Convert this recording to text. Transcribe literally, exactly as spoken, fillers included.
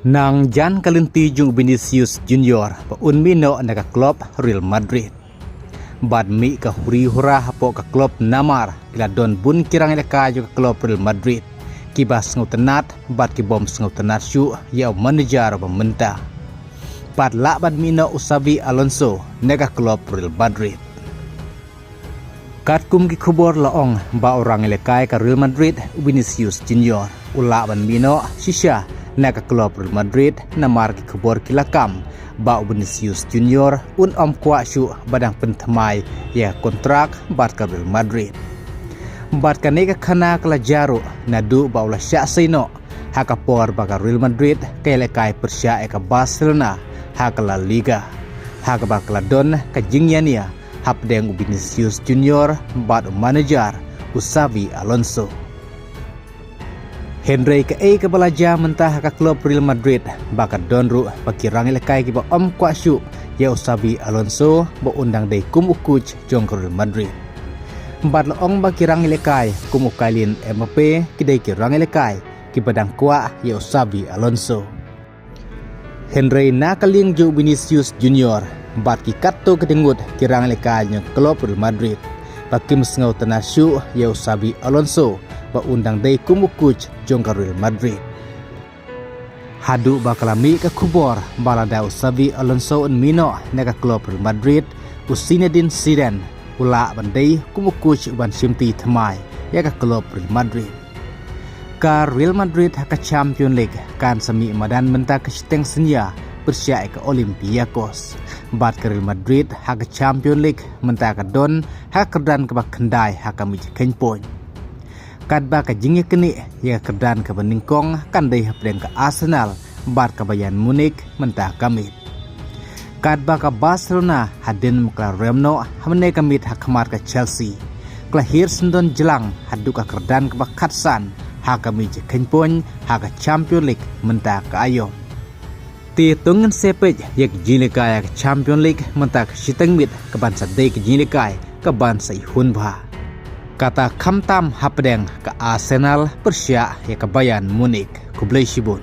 Nangjan ka lynti jong u Vinicius Junior ba un mih noh na ka klub Real Madrid. Bad mih ka huri hura hapoh ka klub namar ki la don bun ki rangïalehkai jong ka klub Real Madrid, kiba sngewtynnat bad ki bym sngewtynnat shuh ïa u manager ba mynta. Bad lah ban mih noh u Xavi Alonso na ka klub Real Madrid. Katkum ki khubor la ong ba u rangïalehkai ka Real Madrid, u Vinicius Junior, u lah ban mih noh shisha na ka klub Real Madrid, namar ki khubor ki la kam ba u Vinicius Junior un ym kwah shuh ba dang pynthymmai ïa ka kontrak bad ka Real Madrid. Bad kane ka khana ka la jia ruh naduh ba u la shah sei noh ha ka por ba ka Real Madrid ka ïalehkai pyrshah ïa ka Barcelona ha ka La Liga, ha kaba ka la don ka jingïania hapdeng u Vinicius Junior bad u manager, u Xavi Alonso. Hynrei kaei kaba la jia mynta ha ka klub Real Madrid, ba ka don ruh ba ki rangïalehkai kiba ym kwah shuh ïa u Xavi Alonso ba un dang dei kum u coach jong ka Real Madrid. Bad la ong ba ki rangïalehkai kum u Kylian Mbappe ki dei ki rangïalehkai kiba dang kwah ïa u Xavi Alonso. Hynrei na ka liang jong u Vinicius Junior bad ki katto katne ngut ki rangïalehkai jong ka klub Real Madrid, ba kim sngewtynnat shuh ïa u Xavi Alonso ba un dang dei kum u coach jong ka Real Madrid. Haduh ba ka la mih ka khubor ba lada u Xavi Alonso un mih noh na ka klub Real Madrid, u Zinedine Zidane u lah ban dei kum u coach uban shimti thymmai ïa ka klub Real Madrid. Ka Real Madrid ha ka Champions League kan sa mih madan mynta ka shiteng synñia pyrshah ïa ka Olympiacos. Bad ka Real Madrid ha ka Champions League mynta ka don ha ka kyrdan kaba khyndai ha ka miej khein point. Katba ka jingïaknieh ïa ka kyrdan kaba nyngkong kan dei hapdeng ka Arsenal bad ka Bayern Munich mynta ka miet. Katba ka Barcelona hadien ba ka la rem noh ha mynne ka miet ha khmat ka Chelsea, ka la hiar syndon jlang haduh ka kyrdan kaba khatsan ha ka miej khein point ha ka Champions League mynta ka aïom. Te to ngin sa peit ïa ka jingïalehkai ha ka Champions League mynta ka shiteng miet kaban sa dei ka jingïalehkai kaban sa ihun bha, kata khamtam hapdeng ka Arsenal pyrshah ïa ka Bayern Munich. Khublei shibun.